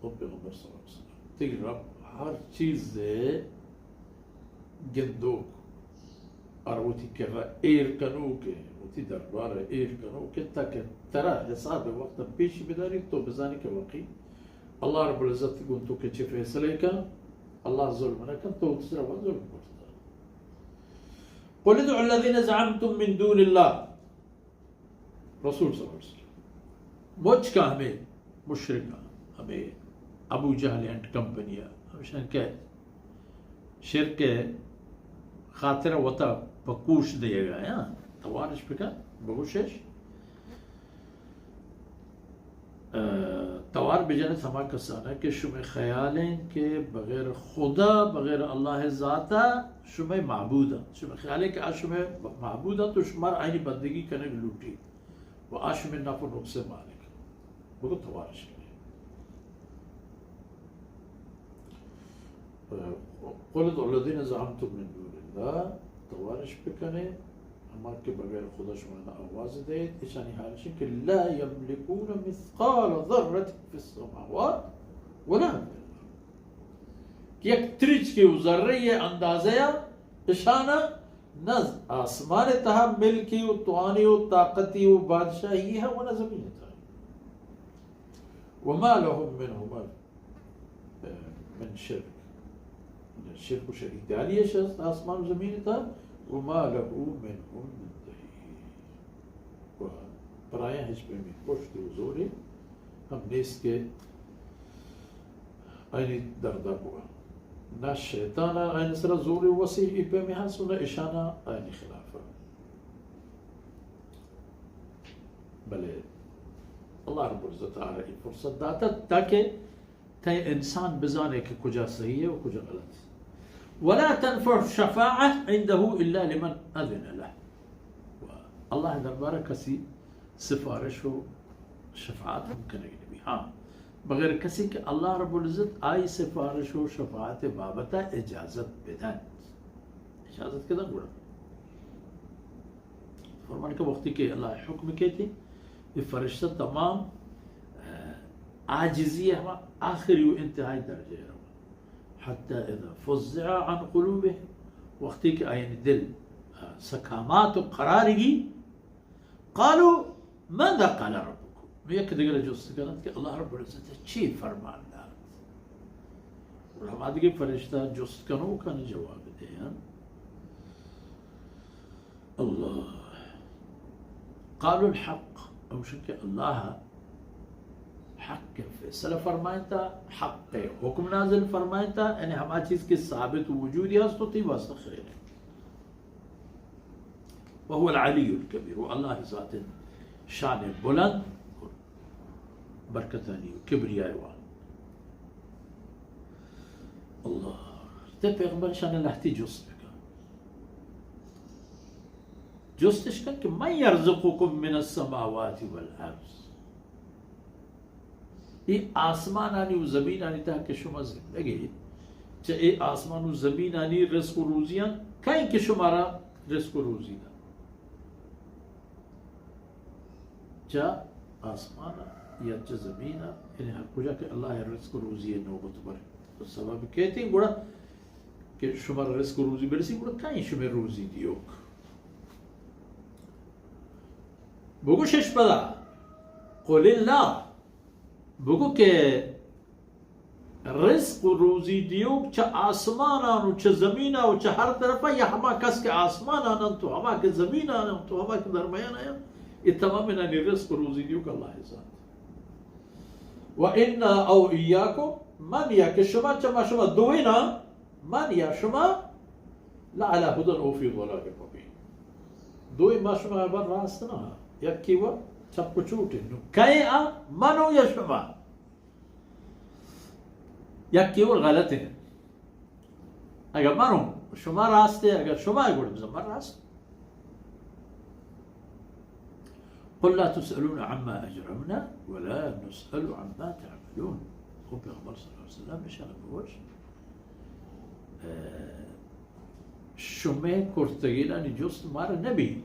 او پیغمبر صلی اللہ علیہ وسلم، تئی رب ہر چیز ءِ گندوک، ہر وتی کرا ایر کنوک ءَ، وتی دربار ءَ ایر کنوک ءَ، تاکہ ترا حساب ءِ وقت ءَ پیش بداری، تو بزانی کہ واقعی اللہ رب العزت گوں تو کہ چے فیصلہ کن، اللہ ظلم نہ کن، تو وتی سرا ظلم کرتا۔ قل ادعوا الذين زعمتم من دون الله۔ رسول صلی اللہ علیہ وسلم، مچ کا ہمے مشرکاں، ہمے ابو جہل اینڈ کمپنی ءَ، ہمشان کہ شرک ءِ خاطر ءَ وتا پہ کوش دیگا، ہاں، توارش بکن، بگوشش، اه، توار بجنت ہما کسانا کہ شمئے خیال انت کہ بغیر خدا، بغیر اللہ ذاتا شمئے معبود انت۔ شمئے خیال انت کہ آ شمئے معبود انت تو شمار آئینی بندگی کنگ لوٹی و آ شمئے نفع و نقص مالک انت۔ بگو توارش کنی۔ قل ادعوا الذين زعمتم من دون الله، توارش بکنے، ہما کہ بغیر خدا شما آواز دئیت، اشانی حال چی کہ لا يملكون مثقال ذرة في السماوات ولا في الأرض۔ کہ یک تریچکے و ذرے ءِ اندازہ ءَ اشانا نہ آسمان ءِ تہا ملکے و توانے و طاقتے و بادشاہی ءَ و نہ زمین ءِ تہا۔ وما لهم منهما من شرك، شرک و شریک داری اش است آسمان و زمین تا، وما له منهم من ظهير، و پرایا ہچ پیمیں پشت و زورے ہم نیست کہ آئینی دردا بوا۔ نہ شیطان آئین سرا زور وسی ای پیمیں ہست و نہ اشانا آئینی خلاف۔ بلے اللہ رب العزت آرا ای فرصت داتا تاکہ تئی انسان بزانے کہ کجا صحیح ہے و کجا غلط ہے۔ ولا تنفع الشفاعة عنده إلا لمن أذن له۔ و اللہ دربارہ کسی سفارش و شفاعت ہم کنگ نبی۔ ہاں، بغیر کسی کہ اللہ رب العزت آئی سفارش و شفاعت بابتا اجازت بدنت۔ اجازت کدن گڑا۔ فرمان کہ وقتی کہ اللہ حکم کیتی، یہ فرشتہ تمام، اه، عاجزی ہما آخری و انتہائی درجہ ہے۔ حتی اذا فزع عن قلوبهم، وقتی کہ آئین دل، اه، سکامات و قرارگی، قالوا ماذا قال ربكم؟ نو یک دگر جست کنند کہ اللہ رب العزت چی فرمان دات؟ اور ہما دگہ فرشتہ جست کنوکان جواب دیں۔ اللہ۔ قالوا الحق، اوشن کہ اللہ حق فیصلہ فرمائتا، حق حکم نازل فرمائتا، یعنی ہما چیز کہ ثابت وجودی ہست و تی واسطہ خیر ہے۔ وهو العلي الكبير، و اللہ ذات شان بلند، برکتانی و کبریائی وان۔ اللہ، تے پیغمبر شان لہتی جست بکن۔ جستش کن کہ من يرزقكم من السماوات والأرض۔ اے آسمانانی و زمینانی تہا کہ شما زندگے، چہ اے آسمان و زمینانی رزق و روزیاں کئے کہ شمارا رزق و روزی دا؟ چہ آسمان یا چہ زمین، یعنی ہر کجا کہ اللہ رزق و روزی نوبت بر، تو سبب کہتے گڑا کہ شمارا رزق و روزی برسی، گڑا کئے شمے روزی دیوک؟ بگوش اش پدا، قل اللہ، بگو کہ رزق و روزی دیوک چہ آسمانان و چہ زمینان و چہ ہر طرفا، یا ہما کس کہ آسمانان انت و ہما کہ زمینان انت و ہما کہ درمیان انت، اے تمامینانی رزق و روزی دیوک اللہ ذات۔ و انا او ایاکم، من یا کہ شما، چہ ما شما دوئینا، من یا شما، لعلی هدى او فی ضلال مبین۔ دوئیں ما شما بر راست نہ، یکی و چپ و چوٹ۔ نو کئے آ، من و یا شما؟ یکی و غلط ہے۔ اگر من و شما راست ہے، اگر شما گڑ بزن من راست۔ قل لا تسألون عما أجرمنا ولا نسأل عما تعملون۔ خب پیغمبر صلی اللہ علیہ وسلم اشارہ بگوش، اه، شمئے کرتگینانی جست مارا نبی،